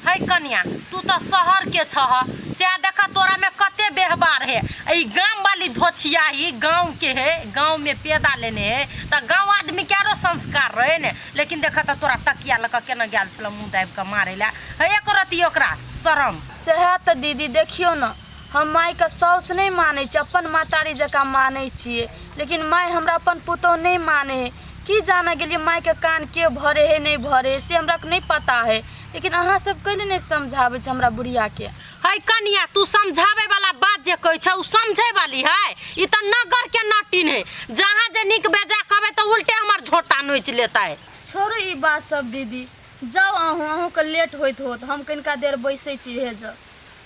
है कनिया, तू तऽ शहर के छह, सएह देख तोरा में कते व्यवहार है। ई गाम वाली धोछियाही गाँव के है, गाँव में पैदा लेने है, तऽ गाँव आदमी के आरो संस्कार रहे ने। लेकिन देख तऽ तोरा तकिया लऽ कऽ केना गेल छल मुँह दाबि कऽ मारै लए, है एक रत्ती ओकरा शरम। सएह तऽ दीदी, देखियौ ने, हम मायके साउस नहि मानै छी, अपन महतारी जकाँ मानै छियै, लेकिन माय हमरा अपन पुतोहु नहि मानै हइ। की जानै गेलियै मायके कान के भरै हइ नहि भरै हइ से हमरा नहि पता हइ, लेकिन अहाँ सब कैले नहि समझाबै छी हमरा बुढ़ियाके? है कनिया, तू समझाबै वाला बात जे कहै छ उ समझै वाली है? ई तऽ नगर के नटिन है, जहाँ जे नीक बेजा कहबै तऽ उल्टे हमर झोटा नोचि लेतै। छोड़ू ई बात सब दीदी, जाउ अहूँ, अहूँके लेट होइत होत, हम कनिका देर बैसै छी हे जऽ।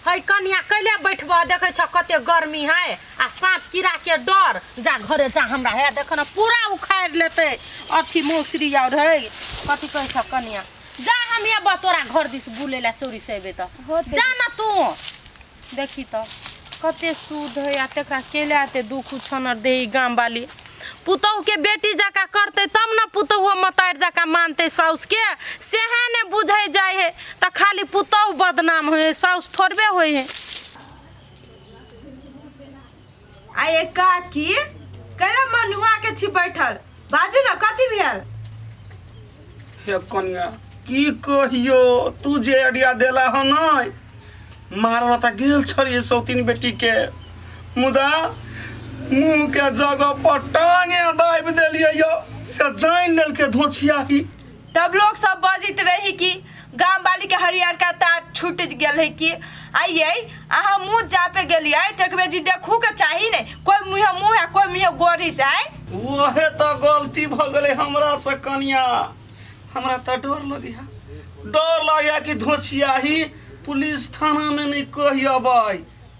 है कनिया, कैले बैठबह? देखै छ कते गर्मी है आ साँप कीड़ा के डर। जा घरे जा, हमरा है देख न पूरा उखाड़ि लेतै अथी मौसरी और है कथी कहै छ। कनिया जा, हम एबह तोरा घर दिस बुलै लए, चोरी से एबै तऽ होतै। जा न तू। देखी तऽ कते शुद्ध है आ तकरा केले एते दुख उछनर दे। गाम वाली पुतहु के बेटी जकाँ करतै तब ने पुतहुओ मतारि जकाँ मानतै साउसके, सेहे ने बुझै जाइ है तऽ खाली पुतहु बदनाम होइ है, साउस थोड़बे होइ है। आ ये काकी, कैला मनुआ के छी बैठल? बाजू ने, कथी भेल? हे कनिया, की कहियो, तू जे आइडिया देला हन नै, मारल तऽ गेल छलियै सौतीन बेटी के, मुदा मुंह के जगह पर टांगे दाबि देलियै यौ, से जानि लेलकै धोछियाही। तब लोग सब बजैत रही कि गाम वाली के हरियरका तार छूट गेल है कि। आइए अहाँ मुँह जापे गेलियै तऽ एक बेर जी देखू के चाही ने, कोई मुँह मुँह है, कोई मुँह गोरी से आय। वहे तऽ गलती भऽ गेलै हमरा से कनिया। हमरा तऽ डर लगैया, डर लगैया कि धोछियाही पुलिस थाना में नहीं कहि अबै,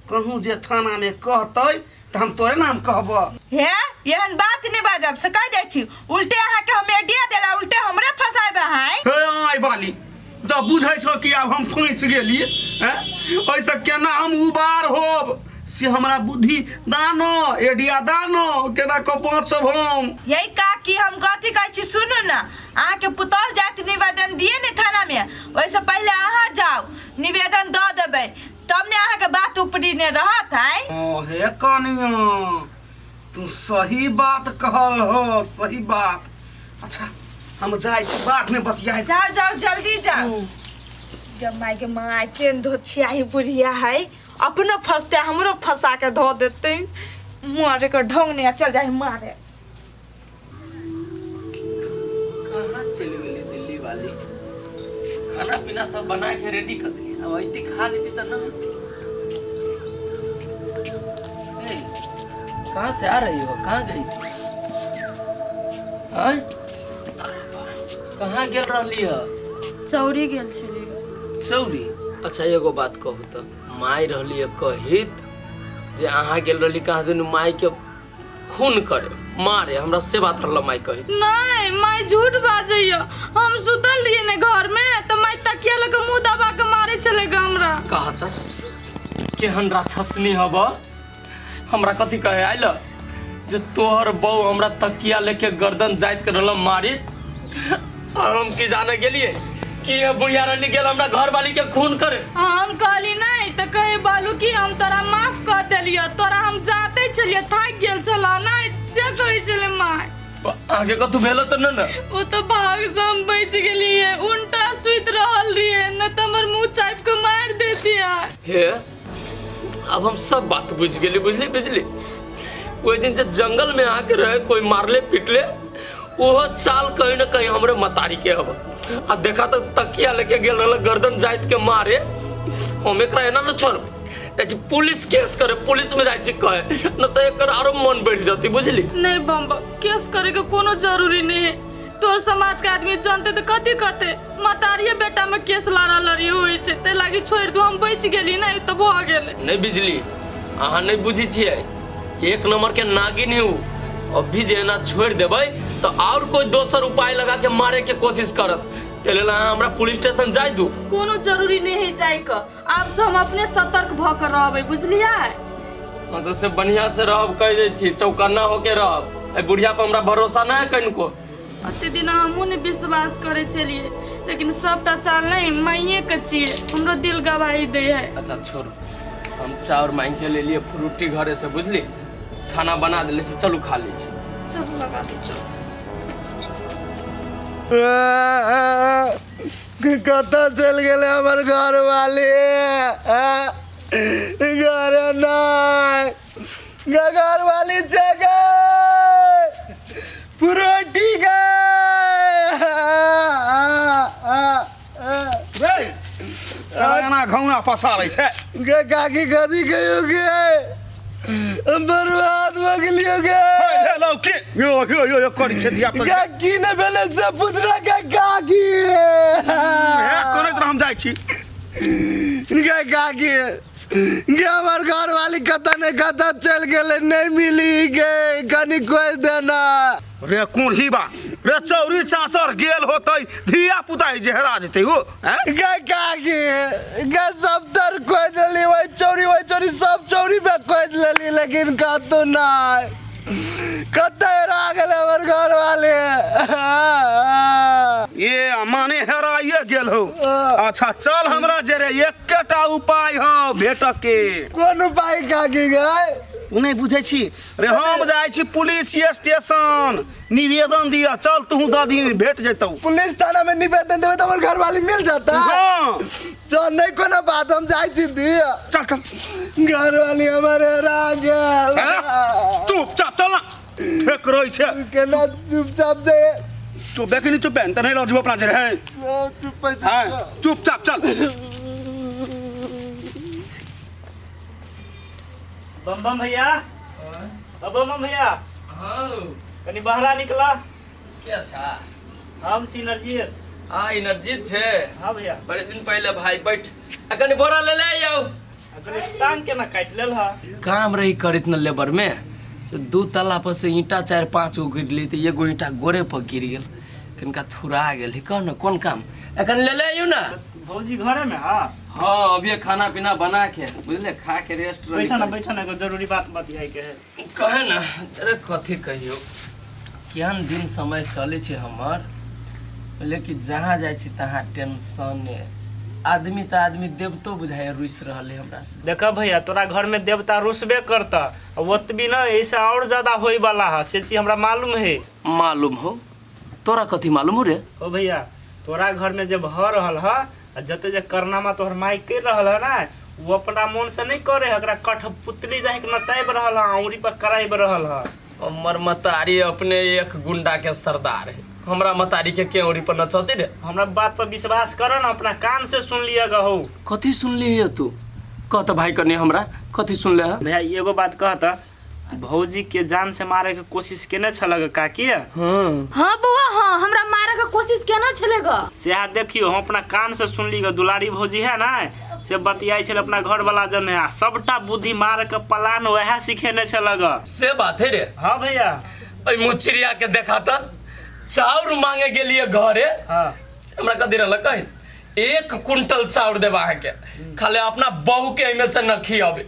कहूँ जे थाना में कहतै तऽ हम तोरे नाम कहब। हे, एहन बात नहि बाजब से कहि दै छी। उल्टे अहाँके हम आइडिया देला, उल्टे हमरे फंसायब अहाँ? हे आइ बाली, तऽ बुझै छौ कि आब हम फँसि गेली? हैं, ओहिसँ केना हम उबार होब से हमरा बुद्धि दानो, एडिया दानो, केना कऽ बचब हम? यही काकी, हम कथी कहै छी सुनू ने, अहाँके पुतहु जायत निवेदन दिए ने थानामे, ओहिसँ पहिले अहाँ जाउ, निवेदन दऽ देबै, तब ने अहाँके बात उपरी ने रहत आँय। ओ हे कनिया, तू सही बात कहल हो, सही बात। अच्छा, हम जाइ छी, बाद में बतियाइ। जाओ जाओ, जल्दी जाओ। जब माय के माय के धोछियाही बुढ़िया है, अपनो फंसते हमरो फंसा के धो देते। मारे के ढंग नहीं, चल जाए मारे। कहाँ चलि गेली दिल्ली वाली? खाना पीना सब बना के रेडी कर दिली, अब अइती खा लेती तऽ ना। ए, कहाँ से आ रही हो? कहाँ गई थी? आँय? कहाँ गेल रहली है? चौरी गेल छलियै। चौरी? अच्छा, एगो बात कहू तऽ, माय रहली है कहित जे अहाँ गेल रहली कहाँ दुनू माय के खून करे मारे हमरा, से बात रहल माय कही? नहीं माय झूठ बाजैया। हम सुतल रहियै ने घर में तऽ माय तकिया लऽ कऽ मुंह दबा के मारे छलै ग हमरा। कहता केहन राक्षसनी हब। हमरा कथी कहे आइल जे तोहर बहू हमरा तकिया लेके गर्दन जाइत के रहल मारी, आ हम की जाने गेलिए कि ये बुढ़िया रहली गेल हमरा घर वाली के खून करे। हम कहली नहीं तऽ कहे बालू कि हम तोरा माफ कऽ देलियौ, तोरा हम जाते छलियै, थाकि गेल छलऽ नहीं, से कहै छलै माय। अहाँके कतहु भेल तऽ नहि ने? ओ तऽ भाग से हम बचि गेलियै, उल्टा सुति रहल रहियै, नहि तऽ हमर मुँह चापि कऽ मारि देतियै। हे, अब हम सब बात बुझि गेली। बुझली बुझली, ओहि दिन जे जंगल में आके रहे कोई मारले पिटले, ओहो चाल कहीं न कहीं हमरे मतारी के हब। आ देखा तो तकिया लेके गेल रहल गर्दन जाइत के मारे। हम एकरा एना न छोड़बै, जाइ छी पुलिस केस करे, पुलिस में जाइ छी कहे, न तऽ एकर आरो मन बढ़ि जतै, बुझली? नहीं बम बम, केस करे के कोनो जरूरी नहीं है। तोर समाज के आदमी जानते तो कथी कहते, मतारिये बेटा में केस लड़ा लड़ी होइ छै, ते लागी छोड़ दू। हम बचि गेली नहीं तऽ भऽ गेलै। नहीं बिजली, अहाँ नहीं बुझै छियै, एक नंबर के नागिन है उ। अभी जे एना छोड़ देबै तो और कोई दोसर उपाय लगा के मारे के कोशिश करत, ते लेल अहाँ हमरा पुलिस स्टेशन जाय दू। कोनो जरूरी नहीं है जाय के, आब से हम अपने सतर्क भऽ के रहबै, बुझलियै? हाँ तो से बढ़िया से रहब, कह दै छी, चौकन्ना होके रहब। एहि बुढ़िया पर हमरा भरोसा नहीं है कनिको। अते दिन हमहूँ नहि विश्वास करै छलियै, लेकिन सबटा चाल नहीं माइये के छियै, हमरो दिल गवाही दे है। अच्छा छोड़ू, हम चाउर मांगि के लेलिए फ्रूटी घरे से, बुझली? खाना बना देले छी, चलू खा लै छी। चलू लगा दू, चलू। कतऽ चलि गेलै हमर घरवाली? घर नहि, घरवाली छै गे, पुरोटी गे। रे एना घौना पसारै छै गे काकी, कथी कहियो गे, हम बर्बाद भऽ गेलियो गे। हेलो, के यो यो यो यो करै छै धिया पुता? गे की नहि भेलै से पुछना गे काकी। हे करैत रह, हम जाइ छी। गे काकी गे, हमर घरवाली कतऽ नहि कतऽ चलि गेलै, नहि मिली गे, कनि खोजि देना। रे कुरही बा रे, चौरी चाचर गेल होतै, धिया पुता जे हेरा जेतै हो, हैं? गे काकी गे, सब तर खोजि लेली, ओहि चौरी ओहि चौरी सब चौरी पे खोजि लेली, लेकिन कतौ नहि। कतऽ हेरा गेलै हमर घरवाली? ये माने हेराइए गेल हो। अच्छा चल हमरा जे रे, एकेटा उपाय हौ भेट के। कोन उपाय काकी गे? तू नहि बुझै छी रे, हम जाइ छी पुलिस स्टेशन निवेदन दिअ, चल तू दऽ दी, भेट जेतौ। पुलिस थाना में निवेदन देबै तऽ हमर घरवाली मिल जाता? हाँ। चल, नहीं कोनो बात, हम जाइ छी दिअ। चल चल। घरवाली हमर हेरा गेल। हैं? चुपचाप चल ना, फेक रहै छै। केना चुपचाप जे? चुप बेकनी नहीं चुप तऽ नहीं लऽ जेबो अपना जे है। चुप। हाँ, चुपचाप चल। बम बम भैया, ओ बम बम भैया। हाँ। कनी बहरा निकला। के अच्छा? हम छी नरजीत। हाँ, इनर्जीत छै। हाँ भैया। बड़े दिन पहले भाई, बैठ आ कनी बोरा ले ले आउ। आ कनी टांग केना काटि लेल हा? काम रही करैत न लेबर में से दू तल्ला पर से ईंटा चारि पाँच गो गिरली तऽ एगो ईंटा गोरे पर गिर गेल, कनिका थुरा गेल। कह न कोन काम, एखन ले ले आइयो ना। भौजी घरे में? हाँ हाँ, अभी खाना पीना बना के बुझले खा के रेस्ट रही। बैठा ना, बैठा ना, एगो जरूरी बात बतियाई के है। कहे ना। अरे कथी कहियो, केहन दिन समय चलै छै हमर, लेकिन जहाँ जाइ छी तहाँ टेंशन। आदमी तऽ आदमी, देवतो बुझाइ रुसि रहल है हमरा से। देखा भैया, तोरा घर में देवता रुसबे करता, आ ओतबी ना, ऐसे और ज्यादा होए वाला है, से चीज हमरा मालूम है। मालूम हो तोरा? कथी मालूम हो रे? ओ भैया, तोरा घर में जे भ रहल है आ जते जे करनामा तोहर माई कर रहल है ना, वो अपना मन से नहीं करे है, ओकरा कठपुतली जाहि के नचाइब रहल है, आउरी पर कराइब रहल है। हमर मतारी अपने एक गुंडा के सरदार है, हमरा मतारी के केवड़ी पर नचते रे? हमरा बात पर विश्वास कर ना, अपना कान से सुन लिया गहो। कथी सुनली है तू? कह तऽ भाई कने हमरा, कथी सुनले है? भैया, एगो बात कहता, भौजी के जान से मारे के कोशिश केने छलक काकी? हाँ। हाँ बौआ, हाँ, हमरा मारे के कोशिश केना छलै ग। सेहा देखियो, हम अपना कान से सुनली ग, दुलारी भौजी है ना, से बतियाई छल अपना घर वाला जन है, आ सबटा बुद्धि मारे के प्लान वएह सिखेने छल ग। से बात है रे? हाँ भैया। ओहि मुचिरिया के देखा तऽ, चाउर मांगे गेलिए घरे। हाँ। हमरा कथी रहल कही, 1 कुंटल चाउर देबा अहाँके, खाली अपना बहू के एहिमे से न खियाबे।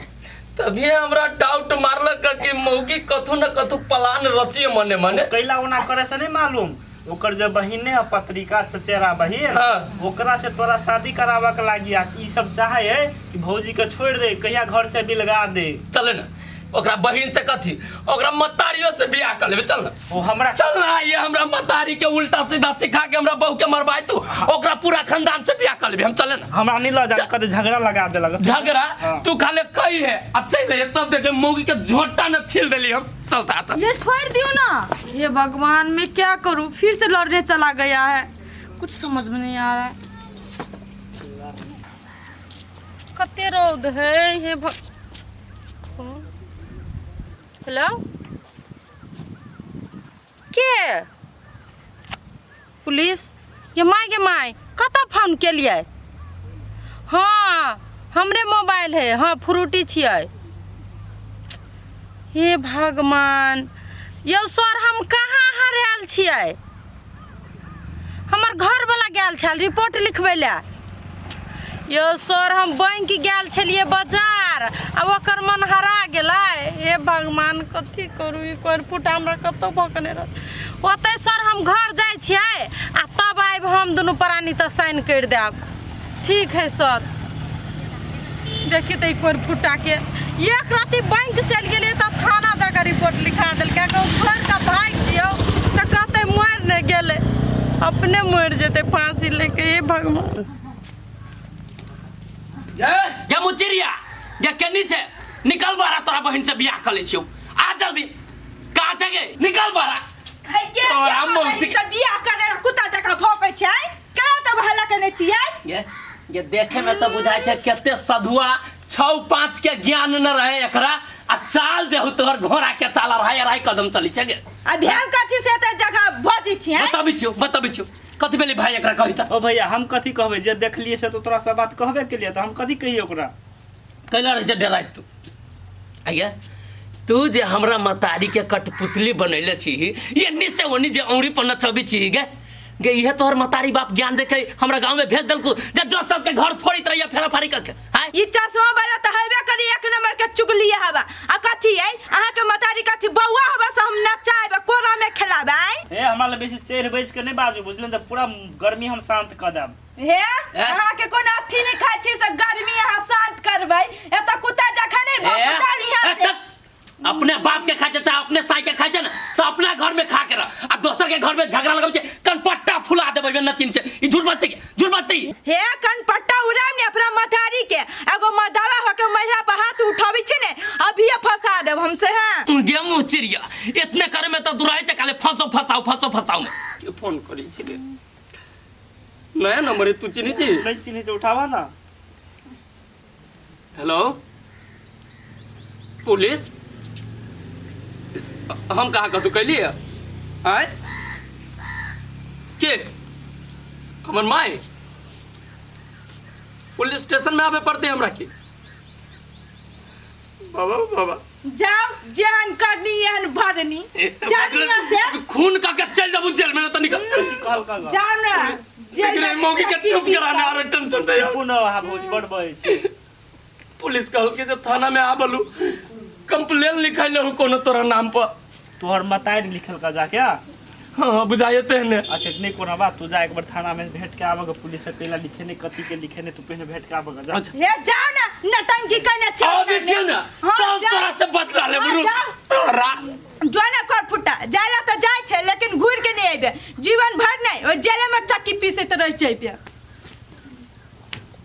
तभी हमरा डाउट मारलक कि मौगी कथू न कथू प्लान रचिए मने मने। कैला ओना करे से नहीं मालूम, ओकर जे बहिने है पत्रिका चचेरा बहिन, ओकरा से तोरा शादी करावा के लागी आ ई सब चाहे है कि भौजी के छोड़ दे, कहिया घर से बिलगा दे। चले ना, ओकरा बहिन से कथी, ओकरा मतारियो से बियाह कर लेबे, चल ना। ओ हमरा चल ना, ये हमरा मतारी के उल्टा सीधा सिखा के हमरा बहू के मरवाए तू, ओकरा पूरा खानदान से बियाह कर लेबे हम, चले ना। हमरा नहीं ल जा, कदे झगड़ा लगा देलक। झगड़ा? हाँ। तू खाली कही है आ चल ले, तब देखे मौगी के झोंटा न छील देली हम। चलता आता। ये छोड़ दियो ना। हे भगवान, मैं क्या करूँ? फिर से लड़ने चला गया है, कुछ समझ में नहीं आ रहा है। कते रौद है, हे भ हेलो, के पुलिस? ये माय गे माय, कतऽ फोन केलियै? हाँ, हमरे मोबाइल है। हाँ, फ्रूटी छियै। हे भगवान, यौ सर, हम कहाँ हरायल छियै? हमर घरवला गेल छल रिपोर्ट लिखबै लए। यौ सर, हम बैंक गेल छलियै बाजार आ ओकर मन हरा गेलै। हे भगवान, कथी करू? ई कोर फुटा हमरा कतौ भकने रहत। ओतै सर, हम घर जाइ छियै आ तब आबि हम दुनू प्राणी तऽ साइन करि देब। ठीक है सर। देखी तऽ ई कोर फुटाके एक राति बैंक चलि गेलियै तऽ थाना जाकऽ रिपोर्ट लिखा देलकै। कहू छोड़ि कऽ भागि दियौ तऽ कहतै मरि नहि गेलै, अपने मरि जेतै फाँसी लेके। हे भगवान। गे मुचिरिया, गे केनी छै? निकल बारा, तोरा बहिन से बियाह कर लै छियौ। आ जल्दी, कहाँ छै गे? निकल बारा। तोरा मौसी से बियाह करे ला कुत्ता जकाँ भौंकै छै, केना तब हल्ला केने छियै? गे गे, देखे में तो बुझाय छै कते सधुआ, छौ पाँच के ज्ञान न रहे एकरा आ चाल जे हो तोहर घोड़ा के चाल, अढ़ाई अढ़ाई कदम चली छै गे। आ भेल कथी से एते जगह बजै छियै? बताबै छियौ, बताबै छियौ कथी भेलै भाई, एकरा कही त। ओ भैया, हम कथी कहबै? जे देखलियै से तो तोरा सब बात कहबे केलियै, तऽ हम कथी कहियै ओकरा? कैला रहै छै डराइत तू? आइया तू जे हमरा मतारी के कठपुतली बनैले छी, एन्नी से ओन्नी जे औंरी पर नचबी छी गे, गे इहे तोहर मतारी बाप ज्ञान देके हमरा गांव में भेज देलकू जे जो सबके घर फोड़ित रहिए फेरा फाड़ी करके आय? ई चश्मा वाला तऽ हेबे करी एक नंबर के चुगली हवा। आ कथी है अहाँ के मतारी? कथी बौआ हवा से हम नचाएब, कोरा में खेलाब आय? हे, हमरा लग बेसी चढ़ बैस के नहि बाजू, बुझलियै ने? तऽ पूरा गर्मी हम शांत कऽ देब। हे, अहाँ के कोनो अथी नहीं खाइ छी से गर्मी अहाँ शांत करबै? एतऽ कुत्ता जखन नहीं भौंकल यहाँ से। अपने बाप के खाइ छै चाहे अपने साई के खाइ छै ने तऽ अपना घर में खा के रह आ दोसर के घर में झगड़ा लगबै छै, कनपट्टा फुला देबै। न चिन्ह छै ई, झूठ बजतै, झूठ बजतै। हे, कनपट्टा उड़ाम ने अपना मतारी के। एगो मर्दावा होके महिला पर हाथ उठाबै छै ने, अभिये फंसा देब हमसे। हाँ गे मुँह चिड़िया, इतने करे में तऽ दुराइ छै खाली फंसो फंसाओ फंसो फंसाओ में। के फोन करै छी रे? नया नंबर है, तू चिन्है छी? नहि चिन्है छै, उठाबा ना। Hello, police? हम कहाँ कतू कैलियै? आँय, के? हमर my police station में आबे पड़ते हमरा के? बाबा बाबा। जाओ, जेहन करनी एहन भरनी। जानी यहाँ से। खून का के चल जाबू जेल में न त निकल। कथी कहल का? जाओ ना जेल लेकिन में। मौगी के चुप कराने आरो टेंशन दे। पुनः अहाँ भौज बड़ बजै छी। पुलिस कहल के जे थाना में आबलू, कंप्लेन लिखैले हो कोनो तोरा नाम पर। तोहर मतारि लिखल का जाके? हाँ, बुझाइते है ने। अच्छा, नहीं कोनो बात, तू जा एक बार थाना में भेंट के आबऽ, पुलिस से कैला लिखे नहीं, कथी के लिखे नहीं, तू पहिने भेंट के आबऽ जा। अच्छा। हे, जाओ ना, नटंकी करने छै। आबे छियै ने। हाँ, तब जा। तोरा से बदला लेब। हाँ, रुक। जा। तोरा जो ना कर फुटा जाय ला तऽ जाइ छै, लेकिन घुर के नहीं अयबे जीवन भर। नहीं, ओहि जेले में चक्की पीसैत रह जइबे।